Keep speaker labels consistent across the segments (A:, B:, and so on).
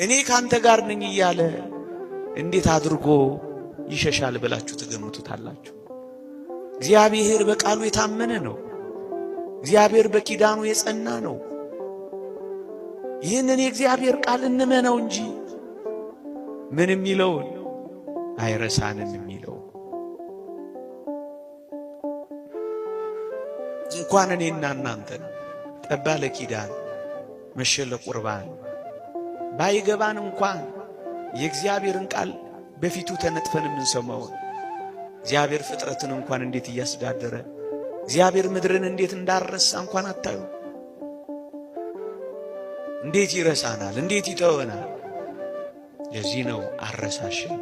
A: እኔ ካንተ ጋር ነኝ እያለ እንዴት አድርጎ ይሸሻል ብላችሁ ትገምቱታላችሁ? እግዚአብሔር በቃሉ የታመነ ነው። እግዚአብሔር በኪዳኑ የጸና ነው። ይህንን የእግዚአብሔር ቃል እንመነው እንጂ ምን የሚለውን አይረሳንም የሚለው እንኳን እኔና እናንተን ጠባ ለኪዳን መሸ ለቁርባን ባይገባን እንኳን የእግዚአብሔርን ቃል በፊቱ ተነጥፈን የምንሰማውን እግዚአብሔር ፍጥረትን እንኳን እንዴት እያስተዳደረ እግዚአብሔር ምድርን እንዴት እንዳረሳ እንኳን አታዩ። እንዴት ይረሳናል? እንዴት ይተወናል? ለዚህ ነው አረሳሽም፣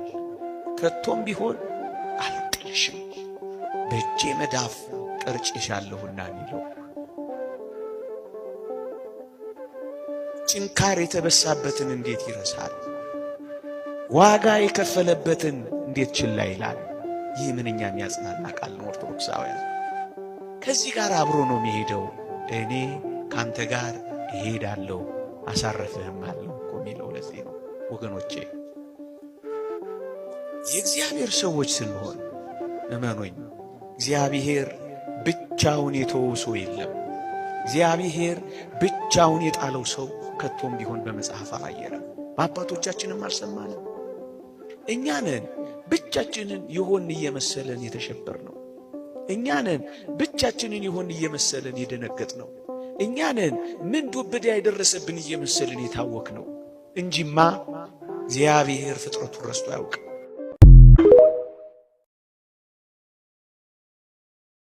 A: ከቶም ቢሆን አልጥልሽም፣ በእጄ መዳፍ ቀርጬሻለሁና የሚለው። ጭንካር የተበሳበትን እንዴት ይረሳል? ዋጋ የከፈለበትን እንዴት ችላ ይላል? ይህ ምንኛ የሚያጽናና ቃል ነው። ኦርቶዶክሳውያን ከዚህ ጋር አብሮ ነው የሚሄደው። እኔ ካንተ ጋር እሄዳለሁ አሳረፍህም አለው እኮ የሚለው ለዚህ ነው ወገኖቼ። የእግዚአብሔር ሰዎች ስንሆን እመኖኝ፣ እግዚአብሔር ብቻውን የተወው ሰው የለም። እግዚአብሔር ብቻውን የጣለው ሰው ከቶም ቢሆን በመጽሐፍ አላየንም፣ በአባቶቻችንም አልሰማንም። እኛ ነን ብቻችንን የሆን እየመሰለን የተሸበር ነው። እኛ ነን ብቻችንን የሆን እየመሰለን የደነገጥ ነው። እኛ ነን ምን ዱብዳ የደረሰብን እየመሰለን የታወክ ነው እንጂማ እግዚአብሔር ፍጥረቱን ረስቶ አያውቅም።